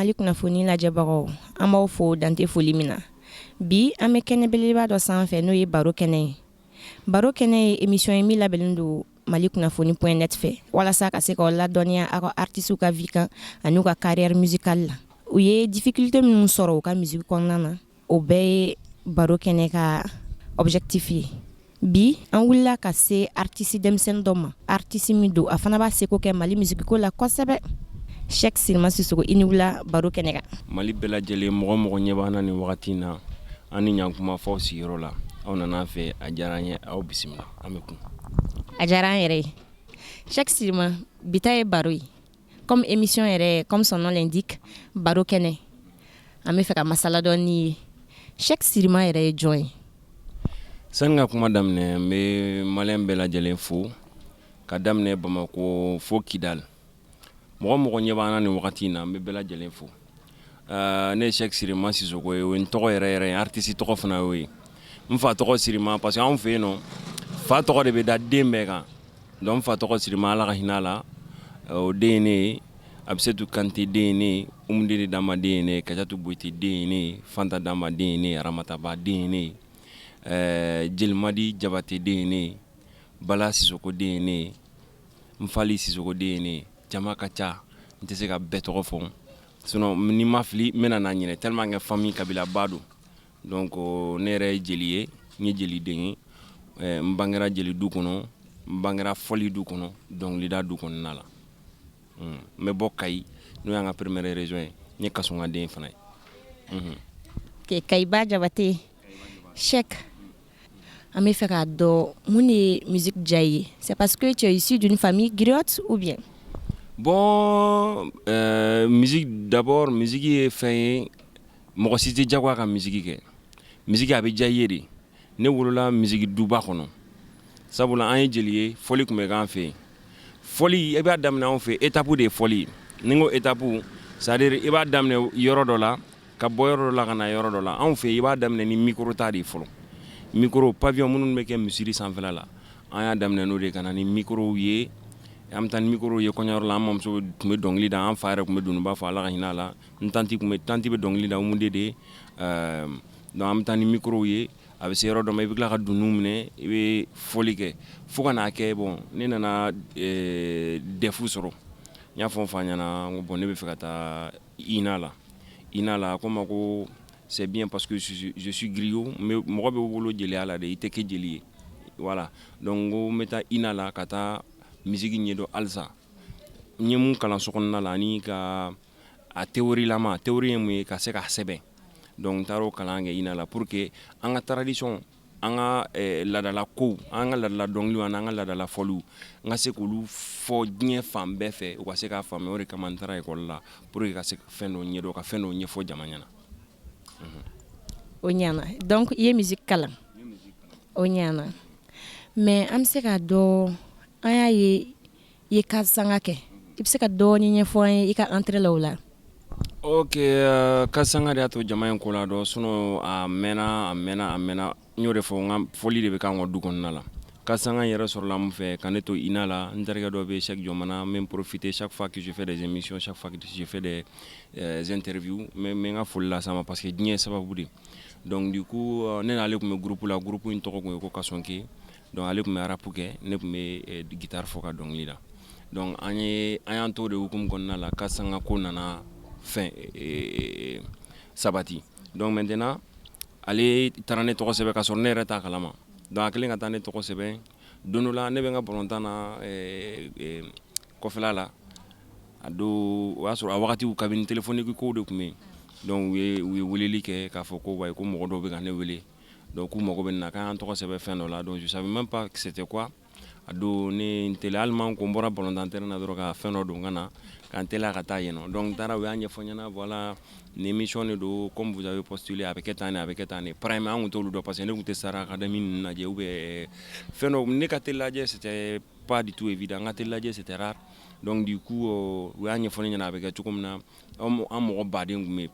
Mali kunnafoni lajɛbagaw, an b'aw fo dan tɛ foli min na. Bi, an bɛ kɛnɛ belebeleba dɔ sanfɛ, n'o ye Baro kɛnɛ ye. Baro kɛnɛ ye émission ye min labɛnnen don Mali kunnafoni.net fɛ, walasa ka se k'aw ladɔnniya aw ka artistes ka vie kan ani u ka carrière musicale la, u ye difficulté minnu sɔrɔ u ka musique kɔnɔna na. O bɛɛ ye Baro kɛnɛ ka objectif ye. Bi, an wulila ka se artiste denmisɛnnin dɔ ma, artiste min don, a fana b'a seko kɛ Mali musique ko la kosɛbɛ. Cheick Sirima Sissoko, i ni wula Baro kɛnɛ kan. Mali bɛɛ lajɛlen, mɔgɔ mɔgɔ ɲɛ b'an na nin wagati in na, an ni ɲankuma f'aw sigiyɔrɔ la. Aw nana an fɛ, a diyara an ye. Aw bisimila, an bɛ kun. A diyara an yɛrɛ ye. Cheick Sirima, bi ta ye baro ye. Comme émission yɛrɛ, comme son nom l'indique, Baro kɛnɛ, an bɛ fɛ ka masala dɔɔni ye. Cheick Sirima yɛrɛ ye jɔn ye? Sani ka kuma daminɛ, n bɛ maliyɛn bɛɛ lajɛlen fo, ka daminɛ Bamako fo Kidal. Mɔgɔ mɔgɔ ɲɛ b'an na nin wagati in na, n bɛ bɛɛ lajɛlen fo. Ne ye Cheick Sirima Sissoko ye. O ye n tɔgɔ yɛrɛ yɛrɛ ye, artiste tɔgɔ fana y'o ye. N fa tɔgɔ Sirima, parce que anw fɛ yen nɔ, fa tɔgɔ de bɛ da den bɛɛ kan. Donc n fa tɔgɔ Sirima, Ala ka hinɛ a la, o den ye ne ye. Abisetu Kante den ye ne ye, Umudede Danba den ye ne ye, Kajatu Boyite den ye ne ye, Fanta Danba den ye ne ye, Aramataba den ye ne ye, Jelimadi Jabate den ye ne ye, Bala Sissoko den ye ne ye, Nfali Sissoko den ye ne ye. Jama ka ca, n tɛ se ka bɛɛ tɔgɔ fɔ, sinon ni ma fili, n bɛna n'a ɲinɛ, tellement que famille kabilaba don. Donc ne yɛrɛ ye jeli ye, n ye jeliden ye. N bangera jeli du kɔnɔ, n bangera fɔli du kɔnɔ, dɔnkilida du kɔnɔna la. N bɛ bɔ Kayi, n'o y'an ka première région ye. N ye Kasɔngaden fana ye. Kayiba Jabate. Cheick, an bɛ fɛ k'a dɔn mun de ye musique diya i ye. C'est parce que tu es issu d'une famille griotte ou bien? Bon, musique d'abord, musique ye fɛn ye, mɔgɔ si tɛ jagoya ka musique kɛ. Musique, a bɛ diya i ye de. Ne wolola musique duba kɔnɔ, sabula an ye jeli ye, fɔli tun bɛ k'an fɛ yen. Fɔli, i b'a daminɛ anw fɛ, étape de ye fɔli ye. Ni n ko étape, c'est à dire i b'a daminɛ yɔrɔ dɔ la, ka bɔ yɔrɔ dɔ la ka na yɔrɔ dɔ la. Anw fɛ, i b'a daminɛ ni micro ta de ye fɔlɔ, micro pavillon minnu bɛ kɛ misiri sanfɛla la. An y'a daminɛ n'o de ye, ka na ni micro ye. An bɛ taa ni micro ye kɔɲɔyɔrɔ la. An mamuso tun bɛ dɔnkili da, an fa yɛrɛ tun bɛ dununba fɔ, Ala ka hinɛ a la. N tantie tun bɛ, tantie bɛ dɔnkili da, Umude de. Donc an bɛ taa ni micro ye. A bɛ se yɔrɔ dɔ ma, i bɛ tila ka dunun minɛ, i bɛ fɔli kɛ, fo ka n'a kɛ, bon, ne nana DEF sɔrɔ. N y'a fɔ n fa ɲɛna, n ko bon, ne bɛ fɛ ka taa INA la. INA la, a ko n ma ko c'est bien, parce que je suis griot, mɔgɔ bɛ wolo jeliya la de, i tɛ kɛ jeli ye. Voilà, donc n ko n bɛ taa INA la ka taa musique ɲɛdɔn halisa. N ye mun kalan so kɔnɔna la, ani ka a théorie lama, théorie ye mun ye, ka se k'a sɛbɛn. Donc n taara o kalan kɛ INA la, pour que an ka tradition, an ka laadala kow, an ka laadala dɔnkiliw ani an ka laadala fɔliw, n ka se k'olu fɔ diɲɛ fan bɛɛ fɛ, u ka se k'a faamuya. O de kama n taara école la, pour que ka se ka fɛn dɔ ɲɛdɔn, ka fɛn dɔ ɲɛfɔ jama ɲɛna. O ɲana. Donc i ye musique kalan, o ɲana. Mais an bɛ se k'a dɔn, an y'a ye i ye Kasanga kɛ. I bɛ se ka dɔɔni ɲɛfɔ an ye i ka entrée la o la? Ok, Kasanga de y'a to jama in ko la dɔn, sinon a mɛnna, a mɛnna, a mɛnna. N y'o de fɔ, n ka fɔli de bɛ k'an ka du kɔnɔna la. Kasanga yɛrɛ sɔrɔla mun fɛ? Ka ne to INA la, n terikɛ dɔ bɛ yen, Cheikh Jɔmana. N bɛ profiter, chaque fois que je fais des émissions, chaque fois que je fais des interviews, n bɛ n ka foli las'a ma, parce que diɲɛ ye sababu de. Donc du coup, ne n'ale tun bɛ groupe la. Groupe in tɔgɔ tun ye ko Kasɔnke. Donc ale tun bɛ rap kɛ, ne tun bɛ guitare fɔ ka dɔnkili da. Donc an ye, an y'an to o de hukumu kɔnɔna la, Kasanga ko nana fɛn sabati. Donc maintenant, ale taara ne tɔgɔ sɛbɛn ka sɔrɔ ne yɛrɛ t'a kalama. Donc a kɛlen ka taa ne tɔgɔ sɛbɛn, don dɔ la, ne bɛ n ka balontan na kɔfɛla la. A don, o y'a sɔrɔ a wagati, kabini téléphonique kow de tun bɛ yen. Donc u ye weleli kɛ k'a fɔ ko wayi, ko mɔgɔ dɔw bɛ ka ne wele, donc k'u mago bɛ nin na, k'an y'an tɔgɔ sɛbɛn fɛn dɔ la. Donc je savais même pas que c'était quoi. A don, ne n teliya, hali ma ko n bɔra balontan terrain na dɔrɔn, ka fɛn dɔ don ka na, ka n teliya ka taa yen nɔ. Donc n taara, u y'a ɲɛfɔ n ɲɛna, voilà, nin émission de don, comme vous avez postulé, a bɛ kɛ tan de, a bɛ kɛ tan de. Prime, an tun t'olu dɔn, parce que ne tun tɛ Star Academy ninnu lajɛ ou bien fɛn dɔ. Ne ka télé lajɛ, c'était pas du tout évident. N ka télé lajɛ, c'était rare. Donc du coup, u y'a ɲɛfɔ ne ɲɛna a bɛ kɛ cogo min na. An mɔgɔ baden tun bɛ yen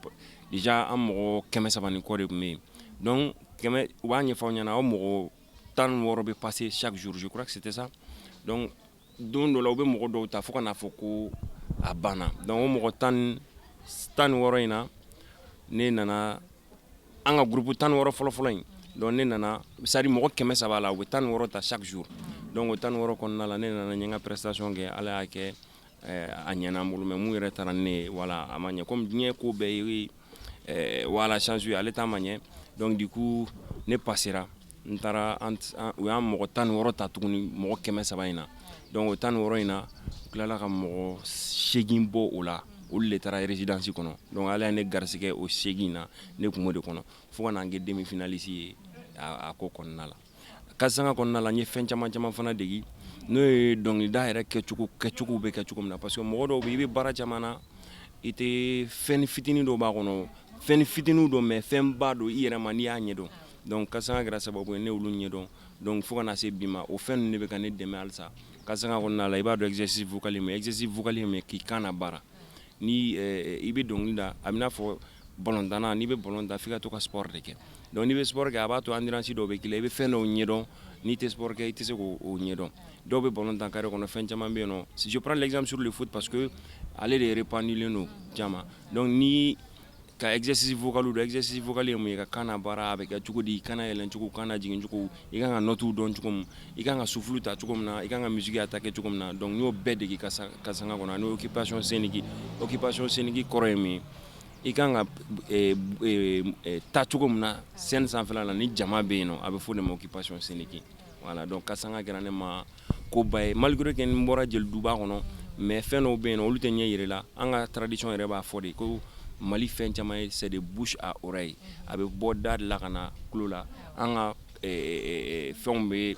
déjà, an mɔgɔ 300 ni kɔ de tun bɛ yen. Donc kɛmɛ, u b'a ɲɛfɔ aw ɲɛna, aw mɔgɔ 16 bɛ passer chaque jour, je crois que c'était ça. Donc don dɔ la, u bɛ mɔgɔ dɔw ta fo ka n'a fɔ ko a banna. Donc o mɔgɔ tan 16 in na, ne nana an ka groupe 16 fɔlɔfɔlɔ in. Donc ne nana, c'est à dire mɔgɔ 300 la, u bɛ 16 ta chaque jour. Donc o 16 kɔnɔna la, ne nana, n ye n ka prestation kɛ. Ala y'a kɛ, a ɲɛna n bolo, mais mun yɛrɛ taara ni ne ye, voilà, a ma ɲɛ. Comme diɲɛ ko bɛɛ ye, voilà, chance ye, ale ta ma ɲɛ. Donc du coup ne passera, n taara, u y'an mɔgɔ 16 ta tuguni mɔgɔ 300 in na. Donc o 16 in na, u tilala ka mɔgɔ 8 bɔ o la, olu de taara résidence kɔnɔ. Donc Ala ye ne garisɛgɛ o 8 na, ne tun b'o de kɔnɔ fo ka na n kɛ demi finaliste ye a ko kɔnɔna la. 405 kɔnɔna la, n ye fɛn caman caman fana degi, n'o ye dɔnkilida yɛrɛ kɛcogo kɛcogo bɛ kɛ cogo min na, parce que mɔgɔ dɔw bɛ, i bɛ baara caman na, i tɛ fɛn fitinin dɔw b'a kɔnɔ, fɛn fitinin dɔ, mais fɛnba don i yɛrɛ ma n'i y'a ɲɛdɔn. Donc 405 kɛra sababu ye ne olu ɲɛdɔn. Donc fo ka na se bi ma, o fɛn ninnu de bɛ ka ne dɛmɛ halisa. 405 kɔnɔna la, i b'a dɔn exercice vocal ye, exercice vocal ye k'i kan na baara. Ni i bɛ dɔnkili da, a bɛ n'a fɔ ballon-tanna, n'i bɛ ballon tan, f'i ka to ka sport de kɛ. Donc n'i bɛ sport kɛ, a b'a to endurance dɔw bɛ k'i la, i bɛ fɛn dɔw ɲɛdɔn. N'i tɛ sport kɛ, i tɛ se k'o ɲɛdɔn. Dɔw bɛ ballon tan carré kɔnɔ, fɛn caman bɛ yen nɔ. Si je prends l'exemple sur le foot, parce que ale de répandulen don caman. Donc ni ka exercice vocal don, exercice vocal ye mun ye? Ka kan na baara, a bɛ kɛ cogo di? Kan na yɛlɛn cogo, kan na jigin cogo, i kan ka notes dɔn cogo min, i kan ka souffle ta cogo min na, i kan ka musique attaquer cogo min na. Donc n y'o bɛɛ dege 405 kɔnɔ, ani occupation scénique. Occupation scénique kɔrɔ ye mun ye? I kan ka taa cogo min na scène sanfɛla la ni jama bɛ yen nɔ, a bɛ fɔ o de ma occupation scénique. Voilà, donc 405 kɛra ne ma koba ye, malgré que n bɔra jeliduba kɔnɔ, mais fɛn dɔw bɛ yen nɔ, olu tɛ ɲɛ yɛrɛ la. An ka tradition yɛrɛ b'a fɔ de ko Mali fɛn caman ye, c'est de bouche à oreille, a bɛ bɔ da de la ka na tulo la. An ka fɛnw bɛ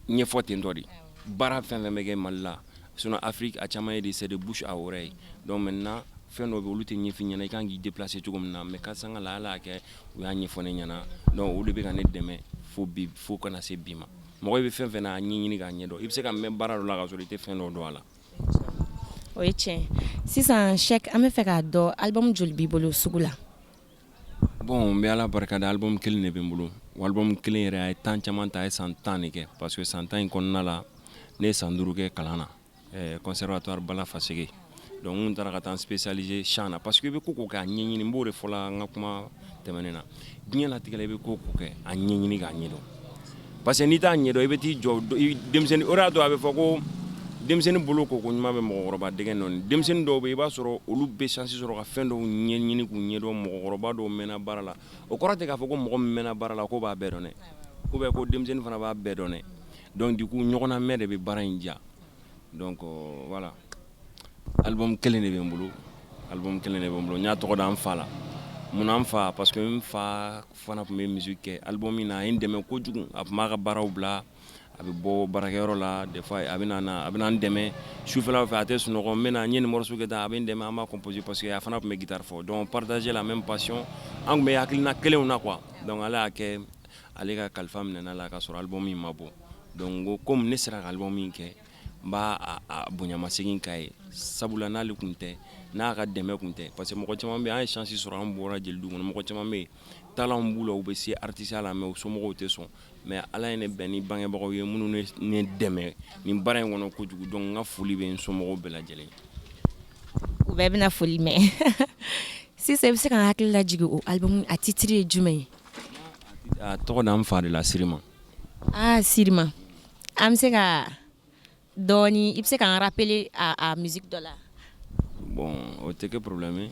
ɲɛfɔ ten tɔ de. Baara fɛn fɛn bɛ kɛ Mali la, sinon Afrique, a caman ye de, c'est de bouche à oreille. Donc maintenant fɛn dɔw bɛ, olu tɛ ɲɛf'i ɲɛna i kan k'i déplacer cogo min na, mais 405 la, Ala y'a kɛ, u y'a ɲɛfɔ ne ɲɛna. Donc olu de bɛ ka ne dɛmɛ fo bi, fo ka na se bi ma. Mɔgɔ i bɛ fɛn fɛn na, a ɲɛɲini k'a ɲɛdɔn. I bɛ se ka mɛn baara dɔ la ka sɔrɔ i tɛ fɛn dɔ dɔn a la. O ye tiɲɛ. Sisan Cheick, an bɛ fɛ k'a dɔn, album joli b'i bolo sugu la? Bon, n bɛ Ala barika da, album kelen de bɛ n bolo. O album kelen yɛrɛ, a ye temps caman ta, a ye san 10 de kɛ, parce que san 10 in kɔnɔna la, ne ye san 5 kɛ kalan na, conservatoire Bala Faseke. Donc n taara ka taa n spécialiser chant na, parce que i bɛ ko ko kɛ, a ɲɛɲini. N b'o de fɔla n ka kuma tɛmɛnen na. Diɲɛ latigɛ la, i bɛ ko ko kɛ, a ɲɛɲini k'a ɲɛdɔn, parce que n'i t'a ɲɛdɔn, i bɛ t'i jɔ denmisɛnnin. O de y'a to a bɛ fɔ ko denmisɛnnin bolo ko ko ɲuman bɛ mɔgɔkɔrɔba dɛgɛ nɔɔni. Denmisɛnnin dɔw bɛ yen, i b'a sɔrɔ olu bɛ chance sɔrɔ ka fɛn dɔw ɲɛɲini k'u ɲɛdɔn. Mɔgɔkɔrɔba dɔw mɛnna baara la, o kɔrɔ tɛ k'a fɔ ko mɔgɔ min mɛnna baara la ko b'a bɛɛ dɔn dɛ, ou bien ko denmisɛnnin fana b'a bɛɛ dɔn dɛ. Donc du coup ɲɔgɔnna mɛn de bɛ baara in diya. Donc voilà, album kelen de bɛ n bolo, album kelen de bɛ n bolo. N y'a tɔgɔ da n fa la. Munna n fa? Parce que n fa fana tun bɛ musique kɛ. Album in na, a ye n dɛmɛ kojugu. A tun b'a ka baaraw bila, a bɛ bɔ baarakɛyɔrɔ la, des fois a bɛ na, a bɛ na n dɛmɛ sufɛlaw fɛ, a tɛ sunɔgɔ. N bɛ na, n ye nin morceau kɛ tan, a bɛ n dɛmɛ, an b'a composer, parce que a fana tun bɛ guitare fɔ. Donc on partageait la même passion, an tun bɛ hakilina kelenw na quoi. Donc Ala y'a kɛ, ale ka kalifa minɛna la ka sɔrɔ album in ma bɔ. Donc n ko komi ne sera ka album in kɛ, n b'a a bonyamasegin k'a ye, sabula n'ale tun tɛ, n'a ka dɛmɛ tun tɛ, parce que mɔgɔ caman bɛ yen, an ye chance sɔrɔ, an bɔra jelidu kɔnɔ, mɔgɔ caman bɛ yen, talent b'u la, u bɛ se artiste la, mais u somɔgɔw tɛ sɔn. Mais Ala ye ne bɛn ni bangebagaw ye minnu ne dɛmɛ nin baara in kɔnɔ kojugu. Donc n ka foli bɛ n somɔgɔw bɛɛ lajɛlen. U bɛɛ bɛna foli mɛn sisan. I bɛ se ka n hakili lajigin, o album a titre ye jumɛn ye? A tɔgɔ da n fa de la, Sirima. Ah, Sirima. An bɛ se ka dɔɔni, i bɛ se k'an rappeler a musique dɔ la? Bon, o tɛ kɛ problème ye.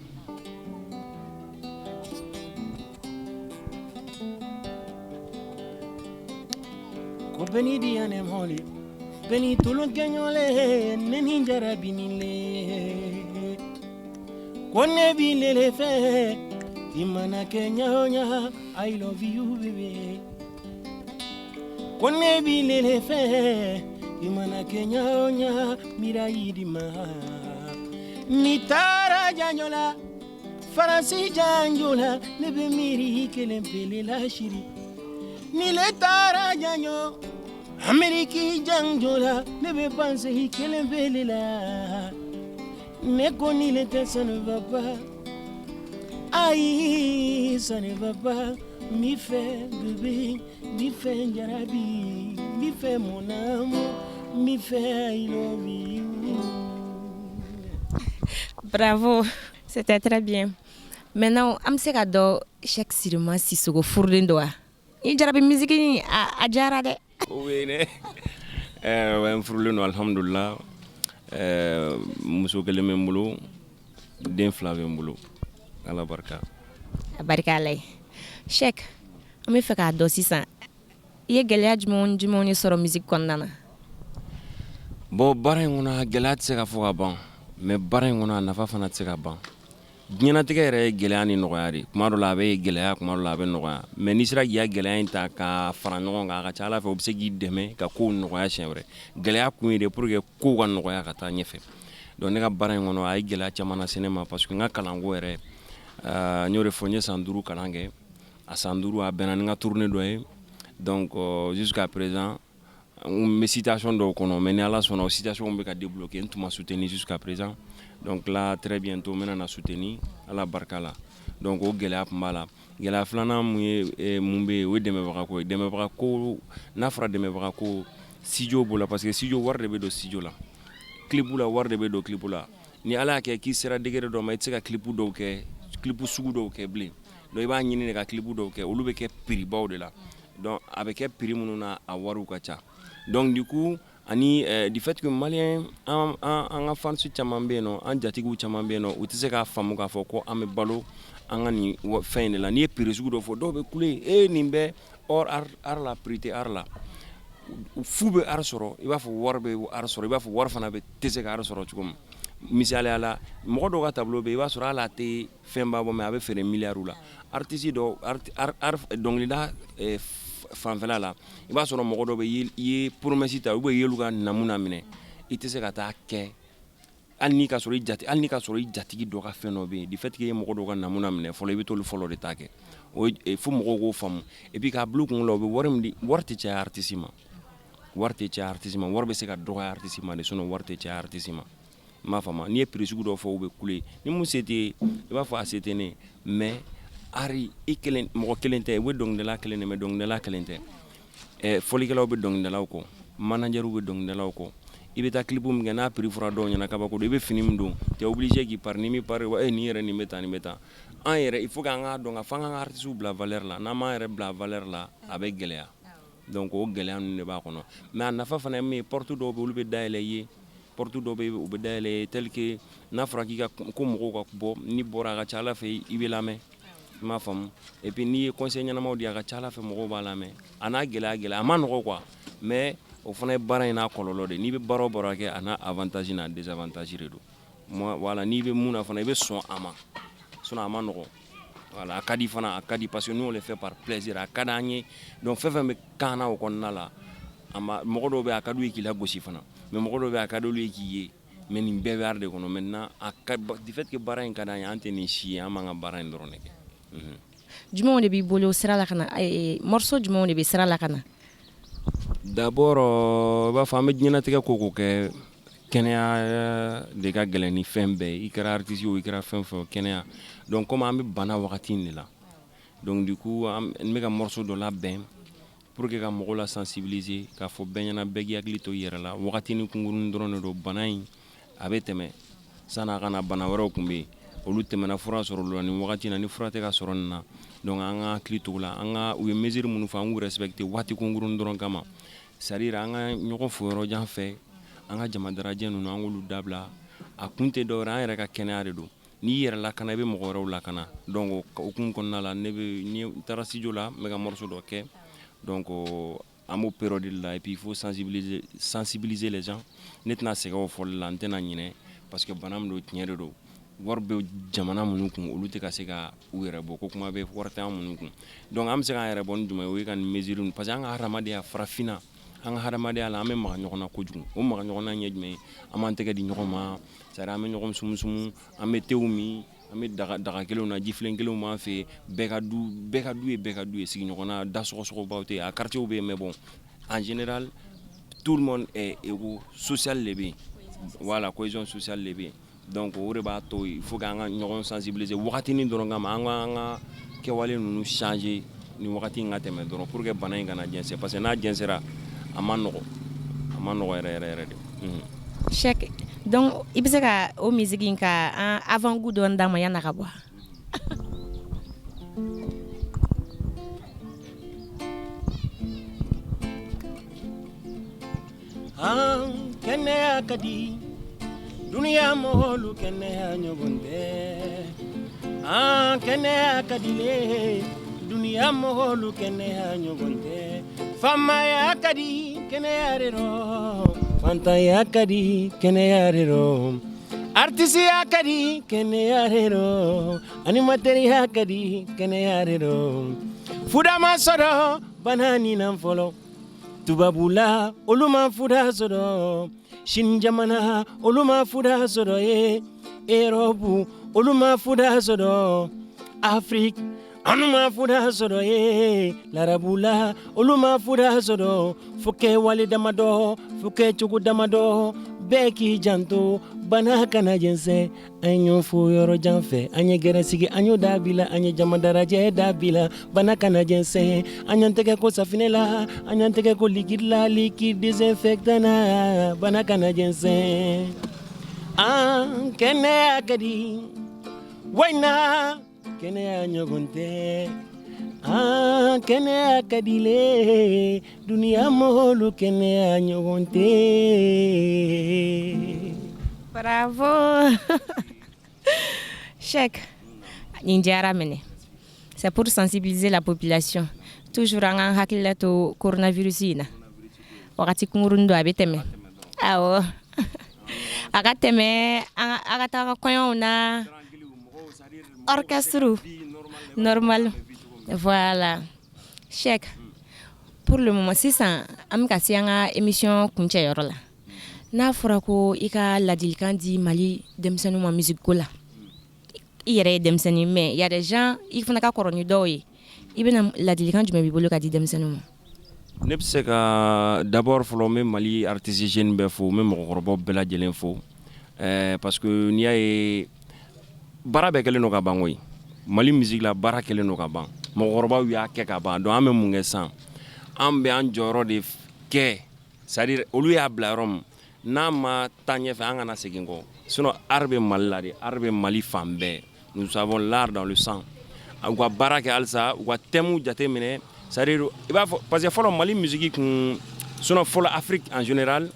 Ko bɛɛ diya ne mɔli bɛɛ ni tulonkɛɲɔgɔn ne ni jarabini le ko ne b'i lele fɛ, i mana kɛ ɲa o ɲa, I love you baby. Ko ne b'i lele fɛ, i mana kɛ ɲa o ɲa, mirayi ma ni taara janjo la, Faransi janjo la, ne bɛ miiri kelen pele la siri. Ni le taara janjo, Ameriki janjo la, ne bɛ penser kelen pele la. Ne ko ni le tɛ, ça ne va pas, ayi, ça ne va pas. N b'i fɛ bébé, n b'i fɛ n jarabi, n b'i fɛ mon amour, n b'i fɛ, I love you. Bravo. C'était très bien. Maintenant, an bɛ se ka dɔn, Cheick Sirima Sissoko furulen don wa? Ni jarabi musique in a diyara dɛ. O bɛ yen dɛ. Ouais, n furulen don, alhamdulillah. Muso kelen bɛ n bolo, den fila bɛ n bolo, Ala barika. A barika Ala ye. Cheick, an bɛ fɛ k'a dɔn sisan, i ye gɛlɛya jumɛnw ni jumɛnw de sɔrɔ musique kɔnɔna na? Bon, baara in kɔnɔ, a gɛlɛya tɛ se ka fɔ ka ban, mais baara in kɔnɔ, a nafa fana tɛ se ka ban. Diɲɛnatigɛ yɛrɛ ye gɛlɛya ni nɔgɔya de. Kuma dɔ la a bɛ gɛlɛya, kuma dɔ la a bɛ nɔgɔya, mais n'i sera k'i ka gɛlɛya in ta ka fara ɲɔgɔn kan, a ka ca Ala fɛ, o bɛ se k'i dɛmɛ ka kow nɔgɔya siɲɛ wɛrɛ. Gɛlɛya kun ye de pour que kow ka nɔgɔya ka taa ɲɛfɛ. Donc ne ka baara in kɔnɔ, a ye gɛlɛya caman lase ne ma, parce que n ka kalanko yɛrɛ, n y'o de fɔ, n ye san 5 kalan kɛ. A san 5, a bɛnna ni n ka tournée dɔ ye. Donc jusqu'à présent, n bɛ situation dɔw kɔnɔ, mais ni Ala sɔnna, o situation bɛ ka débloquer. N tun ma soutenir jusqu'à présent, donc là, très bientôt, n bɛna na soutenir, Ala barika la. Donc o gɛlɛya tun b'a la. Gɛlɛya filanan mun ye, mun bɛ yen, o ye dɛmɛbaga ko ye. Dɛmɛbaga ko, n'a fɔra dɛmɛbaga ko, studio b'o la, parce que studio, wari de bɛ don studio la. Clip la, wari de bɛ don clip la. Ni Ala y'a kɛ k'i sera degré dɔ ma, i tɛ se ka clip dɔw kɛ, clip sugu dɔw kɛ bilen. Donc i b'a ɲini de ka clip dɔw kɛ, olu bɛ kɛ prix baw de la. Donc a bɛ kɛ prix minnu na, a wariw ka ca. Donc du coup, ani du fait que malien, an ka fans caman bɛ yen nɔ, an jatigiw caman bɛ yen nɔ, u tɛ se k'a faamu k'a fɔ ko an bɛ balo an ka nin fɛn in de la. N'i ye prix sugu dɔ fɔ, dɔw bɛ kule e nin bɛɛ. Or art la, prix tɛ art la. Fu bɛ art sɔrɔ, i b'a fɔ wari bɛ art sɔrɔ, i b'a fɔ wari fana bɛ tɛ se ka art sɔrɔ cogo min. Misaliya la, mɔgɔ dɔw ka tableau bɛ yen, i b'a sɔrɔ hali a tɛ fɛnba bɔ, mais a bɛ feere miliyariw la. Artiste dɔw, dɔnkilida fanfɛla la, i b'a sɔrɔ mɔgɔ dɔ bɛ, i ye promesse ta ou bien i y'olu ka namuna minɛ, i tɛ se ka taa kɛ hali n'i ka sɔrɔ i jate, hali n'i ka sɔrɔ i jatigi dɔ ka fɛn dɔ bɛ yen. Du fait que i ye mɔgɔ dɔw ka namuna minɛ fɔlɔ, i bɛ t'olu fɔlɔ de ta kɛ. O fo mɔgɔw k'o faamu. Et puis k'a bila u kun la, u bɛ wari min di, wari tɛ caya artiste ma, wari tɛ caya artiste ma. Wari bɛ se ka dɔgɔya artiste ma de, sinon wari tɛ caya artiste ma. N m'a faamu. N'i ye prix sugu dɔ fɔ, u bɛ kule. Ni mun se tɛ ye, i b'a fɔ a se tɛ ne ye. Mais art, i kelen, mɔgɔ kelen tɛ. U bɛ dɔnkilidala kelen de, mais dɔnkilidala kelen tɛ. Fɔlikɛlaw bɛ dɔnkilidalaw kɔ, managerw bɛ dɔnkilidalaw kɔ. I bɛ taa clip min kɛ, n'a prix fɔra dɔw ɲɛna, kabako don. I bɛ fini min don, tu es obligé k'i pari. N'i m'i pari, e nin yɛrɛ, nin bɛ tan, nin bɛ tan. An yɛrɛ, il faut que an k'a dɔn ka fɔ an k'an ka artistes bila valeur la. N'an m'an yɛrɛ bila valeur la, a bɛ gɛlɛya. Donc o gɛlɛya ninnu de b'a kɔnɔ. Mais a nafa fana ye min ye, porte dɔw bɛ, olu bɛ dayɛlɛ i ye. Porte dɔw bɛ, u bɛ dayɛlɛ, tel que n'a fɔra k'i ka ko mɔgɔw ka bɔ, n'i bɔra, a ka ca Ala fɛ, i bɛ lamɛn. I m'a faamu? Et puis n'i ye conseil ɲɛnamaw di, a ka ca Ala fɛ, mɔgɔw b'a lamɛn. A n'a gɛlɛya gɛlɛya, a ma nɔgɔ quoi, mais o fana ye baara in n'a kɔlɔlɔ de. N'i bɛ baara o baara kɛ, a n'a avantage n'a désavantage de don. Moi, voilà, n'i bɛ mun na fana, i bɛ sɔn a ma, sinon a ma nɔgɔ. Voilà, a ka di fana, a ka di, parce que nous, on le fait par plaisir. A ka d'an ye. Donc fɛn fɛn bɛ kan na o kɔnɔna la, a ma mɔgɔ dɔw bɛ, a ka d'u ye k'i lagosi fana, mais mɔgɔ dɔw bɛ, a ka d'olu ye k'i ye. Mais nin bɛɛ bɛ art de kɔnɔ. Maintenant, a ka du fait que baara in ka d'an ye, an tɛ nin si ye, an b'an ka baara in dɔrɔn de kɛ. Jumɛnw de b'i bolo sira la ka na? Morceau jumɛnw de bɛ sira la ka na? D'abord, i b'a fɔ an bɛ diɲɛlatigɛ ko ko kɛ, kɛnɛya de ka gɛlɛn ni fɛn bɛɛ ye. I kɛra artiste ye o, i kɛra fɛn fɛn, kɛnɛya. Donc comme an bɛ bana wagati in de la, donc du coup, n bɛ ka morceau dɔ labɛn pour que ka mɔgɔw la sensibiliser, k'a fɔ bɛɛ ɲɛna, bɛɛ k'i hakili to i yɛrɛ la. Wagati ni kunkurunin dɔrɔn de don. Bana in, a bɛ tɛmɛ. San'a ka na, bana wɛrɛw tun bɛ yen, olu tɛmɛna, fura sɔrɔ olu la. Nin wagati in na, ni fura tɛ ka sɔrɔ nin na, donc an ka hakili to o la. An ka, u ye mesure minnu fɔ, an k'u respecter waati kunkurunin dɔrɔn kama. C'est à dire, an ka ɲɔgɔn fo yɔrɔ jan fɛ, an ka jama darajɛ ninnu, an k'olu dabila. A kun tɛ dɔwɛrɛ, an yɛrɛ ka kɛnɛya de don. N'i yɛrɛ lakana, i bɛ mɔgɔ wɛrɛw lakana. Donc o hukumu kɔnɔna la, ne bɛ ni n taara studio la, n bɛ ka morceau dɔ kɛ. Donc an b'o période de la. Et puis il faut sensibiliser, sensibiliser les gens. Ne tɛna sɛgɛn o fɔli la, n tɛna ɲinɛ, parce que bana min don, tiɲɛ de don. Wari bɛ jamana minnu kun, olu tɛ ka se ka u yɛrɛ bɔ ko kuma bɛ wari tɛ an minnu kun. Donc an bɛ se k'an yɛrɛ bɔ ni jumɛn ye? O ye ka nin mesure ninnu, parce que an ka hadamadenya, farafinna, an ka hadamadenya la, an bɛ maga ɲɔgɔn na kojugu. O maga ɲɔgɔn na ɲɛ jumɛn ye? An b'an tɛgɛ di ɲɔgɔn ma, c'est à dire an bɛ ɲɔgɔn sumusumu, an bɛ tew min, an bɛ daga daga kelenw na, jifilen kelenw b'an fɛ yen. Bɛɛ ka du, bɛɛ ka du ye bɛɛ ka du ye. Sigiɲɔgɔnna da sɔgɔsɔgɔbaw tɛ yen. A quartier bɛ yen, mais bon, en général, tout le monde est égaux. Social de bɛ yen, voilà, cohésion sociale de bɛ yen. Donc o de b'a to il faut que an ka ɲɔgɔn sensibiliser wagatinin dɔrɔn kama, an ka kɛwale ninnu changer ni wagati in ka tɛmɛ dɔrɔn, pour que bana in kana jɛnsɛn, parce que n'a jɛnsɛra, a ma nɔgɔ, a ma nɔgɔ yɛrɛ yɛrɛ yɛrɛ de. Cheick, donc i bɛ se ka o musique in ka an avant goût dɔɔni d'an ma yan'a ka bɔ. An kɛnɛya ka di duniya mɔgɔlu kɛnɛya ɲɔgɔn tɛ an kɛnɛya ka di le duniya mɔgɔlu kɛnɛya ɲɔgɔn tɛ faamaya ka di kɛnɛya de rɔ fantanya ka di kɛnɛya de rɔ artisiya ka di kɛnɛya de rɔ animatɛriya ka di kɛnɛya de rɔ fuda ma sɔrɔ bana nin na fɔlɔ tubabula olu ma fura sɔrɔ Chine jamana olu ma fura sɔrɔ ye Europe olu ma fura sɔrɔ Afrique anu ma fura sɔrɔ ye larabula olu ma fura sɔrɔ fo kɛwale damadɔ fo kɛcogo damadɔ bɛɛ k'i janto bana kana jɛnsɛn An y'o fo yɔrɔ jan fɛ an ye gɛrɛn sigi an y'o dabila an ye jama darajɛ dabila bana kana jɛnsɛn an y'an tɛgɛ ko safinɛ la an y'an tɛgɛ ko liquide la liquide désinfectant na bana kana jɛnsɛn an kɛnɛya ka di wayina kɛnɛya ɲɔgɔn tɛ an kɛnɛya ka di le duniya mɔgɔlu kɛnɛya ɲɔgɔn tɛ. Bravo Cheick nin diyara minɛ c'est pour sensibiliser la population toujours an k'an hakili to coronavirus in na wagati kunkurunnin don a bɛ tɛmɛ awɔ a ka tɛmɛ a ka taa kɔɲɔw na orchestre normal voilà Cheick pour le moment sisan an bɛ ka se an ka émission kuncɛyɔrɔ la n'a fɔra ko i ka ladilikan di Mali denmisɛnninw ma musique ko la i yɛrɛ ye denmisɛnnin mais y a des gens i fana ka kɔrɔ ni dɔw ye i bɛna ladilikan jumɛn b'i bolo ka di denmisɛnninw ma Ne bɛ se ka d'abord fɔlɔ n bɛ Mali artiste jeune bɛɛ fo n bɛ mɔgɔkɔrɔbaw bɛɛ lajɛlen fo parce que n'i y'a ye baara bɛɛ kɛlen don ka ban koyi Mali musique la baara kɛlen don ka ban mɔgɔkɔrɔbaw y'a kɛ ka ban donc an bɛ mun kɛ sisan an bɛ an jɔyɔrɔ de kɛ c'est à dire olu y'a bila yɔrɔ min n'a ma taa ɲɛfɛ an kana segin kɔ sinon art bɛ Mali la de art bɛ Mali fan bɛɛ nous avons l'art dans le sang u ka baara kɛ halisa u ka thème jateminɛ c'est à dire i b'a fɔ parce que fɔlɔ Mali musique kun sinon fɔlɔ Afrique en général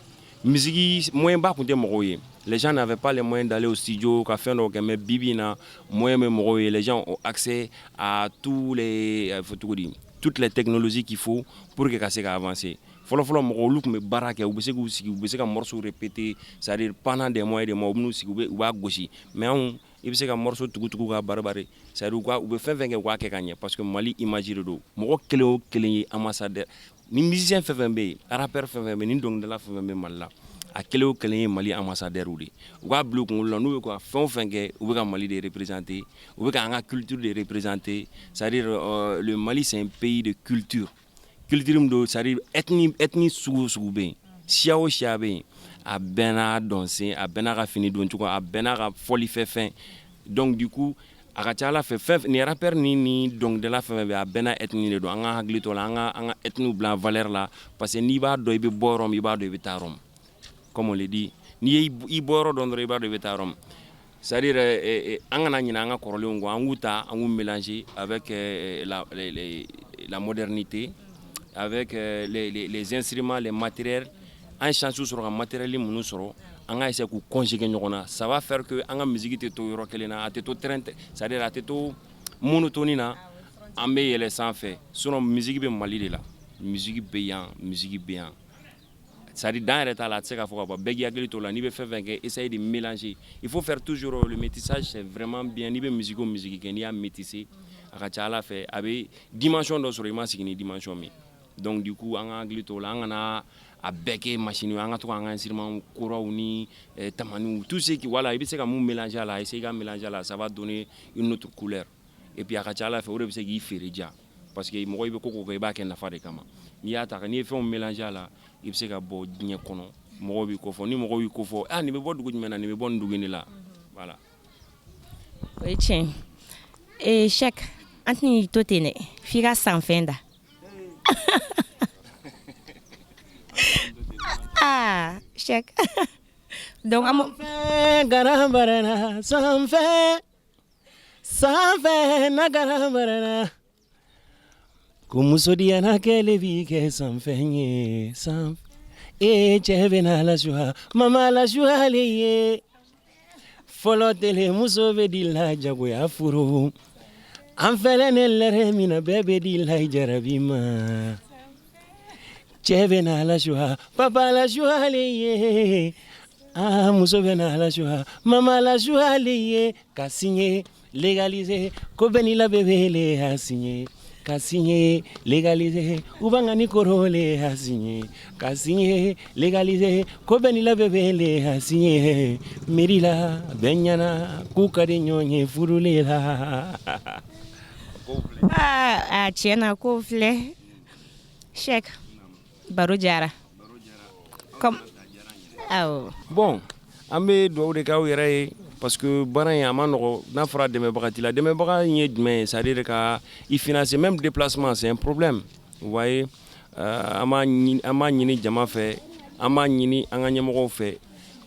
musique moyen ba kun tɛ mɔgɔw ye les gens n'avaient pas les moyens d'aller au studio ka fɛn dɔw kɛ mais bi bi in na moyen bɛ mɔgɔw ye les gens ont accès à tous les fɔ cogo di toutes les technologies qu'il faut pour que ka se ka avancer fɔlɔfɔlɔ mɔgɔw olu tun bɛ baara kɛ u bɛ se k'u sigi u bɛ se ka morceau répéter c'est à dire pendant des mois et des mois u bɛn'u sigi u b'a gosi mais anw i bɛ se ka morceau tugu-tugu ka bari-bari c'est à dire u bɛ fɛn fɛn kɛ u k'a kɛ ka ɲɛ parce que Mali image de don mɔgɔ kelen o kelen ye ambassadeur ni musicien fɛn fɛn bɛ yen rappeur fɛn fɛn bɛ yen ni dɔnkilidala fɛn fɛn bɛ Mali la a kelen o kelen ye Mali ambassadeur de ye u k'a bila u kunkolo la n'u bɛ ka fɛn o fɛn kɛ u bɛ ka Mali de représenter u bɛ ka an ka culture de représenter c'est à dire le Mali c'est un pays de culture culture min don c'est à dire ethnie sugu o sugu bɛ yen siya o siya bɛ yen a bɛɛ n'a dɔnsen a bɛɛ n'a ka fini doncogo a bɛɛ n'a ka fɔlifɛn donc du coup a ka ca ala fɛ fɛn ni rappeur ni dɔnkilidala fɛn fɛn bɛ a bɛɛ n'a ethnie de don an ka hakili to la an ka ethnie bila valeur la parce que n'i b'a dɔn i bɛ bɔ yɔrɔ min i b'a dɔn i bɛ taa yɔrɔ min comme on le dit n'i ye i bɔ yɔrɔ dɔn dɔrɔn i b'a dɔn i bɛ taa yɔrɔ min c'est à dire an kana ɲinɛ an ka kɔrɔlenw kɔ an k'u ta an k'u mélanger avec la modernité avec les instruments les matériels an ye chance sɔrɔ ka matériel minnu sɔrɔ an ka essayer k'u conjuguer ɲɔgɔn na ça va faire que an ka musique tɛ to yɔrɔ kelen na a tɛ to train c'est à dire a tɛ to monotonie na an bɛ yɛlɛ sanfɛ sinon musique bɛ Mali de la musique bɛ yan musique bɛ yan c'est à dire dan yɛrɛ t'a la a tɛ se ka fɔ ka ban bɛɛ k'i hakili t'o la n'i bɛ fɛn fɛn kɛ essayer de mélanger il faut faire toujours le métissage c'est vraiment bien n'i bɛ musique o musique kɛ n'i y'a métisser a ka ca Ala fɛ a bɛ dimension dɔ sɔrɔ i ma sigi ni dimension min donc du coup an ka hakili t'o la an kana a bɛɛ kɛ machine ye an ka to k'an ka instrument kuraw ni tamaniw tout ce qui voilà i bɛ se ka mun mélanger a la essayer i ka mélanger a la ça va donner une autre couleur et puis a ka ca Ala fɛ o de bɛ se k'i feere diya parce que mɔgɔ i bɛ ko ko kɛ i b'a kɛ nafa de kama n'i y'a ta n'i ye fɛnw mélanger a la i bɛ se ka bɔ diɲɛ kɔnɔ mɔgɔw b'i kofɔ ni mɔgɔw y'i kofɔ ah nin bɛ bɔ dugu jumɛn na nin bɛ bɔ nin dugu in de la voilà. O ye tiɲɛ ye Cheick an tɛn'i to ten dɛ f'i ka sanfɛn da. Ah Cheick. Donc an Sanfɛ garanbarana, sanfɛ sanfɛ na garanbarana, ko muso diyana kɛlɛ bi kɛ sanfɛ ye sanfɛ e cɛ bɛ na la suwa mama la suwa le ye. Fɔlɔ tele muso bɛ di la jagoya furu, an fɛlɛ ne lɛrɛ min na, bɛɛ bɛ di la jarabi ma. Cɛ bɛ na la suwa papa la suwa le ye. Ah, muso bɛ na la suwa mama la suwa le ye. Ka signer légaliser ko bɛɛ n'i la bébé le a signer, ka signer légaliser u b'an ka ni koro le a signer, ka signer légaliser ko bɛɛ n'i la bébé le a signer. Miiri la bɛɛ ɲɛna k'u ka di ɲɔgɔn ye furule la. Aa, a tiɲɛ na ko filɛ. Cheick, baro diyara comme awɔ. Bon, an bɛ dugawu de k'aw yɛrɛ ye parce que baara in a ma nɔgɔ. N'a fɔra dɛmɛbaga t'i la, dɛmɛbaga in ye jumɛn ye? C'est à dire ka i financer, même déplacement, c'est un problème, vous voyez. An b'a ɲini jama fɛ, an b'a ɲini an ka ɲɛmɔgɔw fɛ,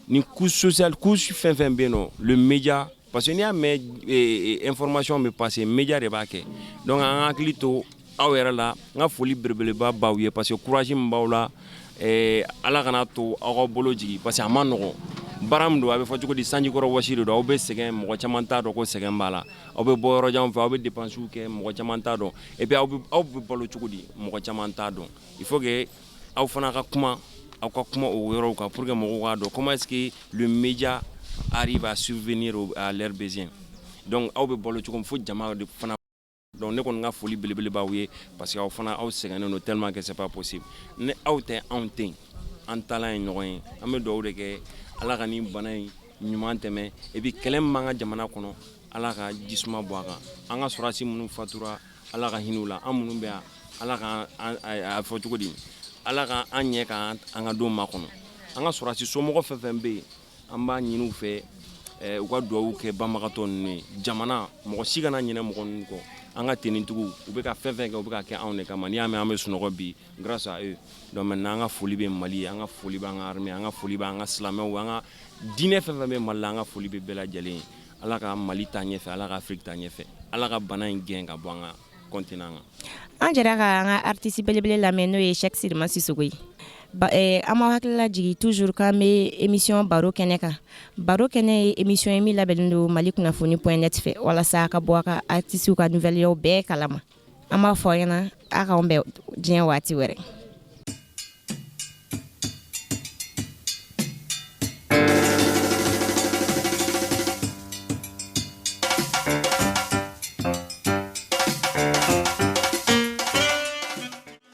ni couche sociale, couche fɛn fɛn bɛ yen nɔ, le média, parce que n'i y'a mɛn information bɛ passer, média de b'a kɛ. Donc an hakili to aw yɛrɛ la. N ka foli belebeleba b'aw ye parce que courage min b'aw la, Ala kana to aw ka bolo jigin, parce que a ma nɔgɔn. Baara min don, a bɛ fɔ cogo di, sanjikɔrɔ wɔsi de don. Aw bɛ sɛgɛn, mɔgɔ caman t'a dɔn ko sɛgɛn b'a la. Aw bɛ bɔ yɔrɔ jan fɛ, aw bɛ dépenses kɛ, mɔgɔ caman t'a dɔn. Et puis aw bɛ balo cogo di, mɔgɔ caman t'a dɔn. Il faut que aw fana ka kuma, aw ka kuma o yɔrɔw kan pour que mɔgɔw k'a dɔn comment est-ce que le média arrive à subvenir à leurs besoins. Donc aw bɛ balo cogo min fo jama de fana. Donc ne kɔni ka foli belebele b'aw ye parce que aw fana aw sɛgɛnnen don tellement que c'est pas possible. Ni aw tɛ, anw tɛ yen, an taalan ye ɲɔgɔn ye. An bɛ dugawu de kɛ, Ala ka nin bana in ɲuman tɛmɛ. Et puis kɛlɛ min b'an ka jamana kɔnɔ, Ala ka jisuma bɔ a kan. An ka sɔrɔdasi minnu fatura, Ala ka hinɛ u la. An minnu bɛ yan, Ala ka a fɔ cogo di, Ala ka an ɲɛ ka an ka don makɔnɔ. An ka sɔrɔdasi somɔgɔ fɛn fɛn bɛ yen, an b'a ɲini u fɛ u ka dugawu kɛ banbagatɔ ninnu ye. Jamana mɔgɔ si kana ɲinɛ mɔgɔ ninnu kɔ. An ka tenitigiw, u bɛ ka fɛn fɛn kɛ, u bɛ ka kɛ anw de kama. N'i y'a mɛn an bɛ sunɔgɔ bi, grâce à eux. Donc maintenant an ka foli bɛ Mali ye, an ka foli b'an ka armée, an ka foli b'an ka silamɛw, an ka diinɛ fɛn fɛn bɛ Mali la, an ka foli bɛ bɛɛ lajɛlen ye. Ala ka Mali taa ɲɛfɛ, Ala ka Afrique taa ɲɛfɛ, Ala ka bana in gɛn ka bɔ an ka continent kan. An jɛra ka an ka artiste belebele lamɛn, n'o ye Cheick Sirima Sissoko ye. An b'aw hakili lajigin toujours k'an bɛ émission baro kɛnɛ kan. Baro kɛnɛ ye émission ye min labɛnnen don Mali kunnafoni.net fɛ walasa ka bɔ a ka artistes ka nouvelles bɛɛ kalama. An b'a fɔ aw ɲɛna, a k'anw bɛn diɲɛ waati wɛrɛ.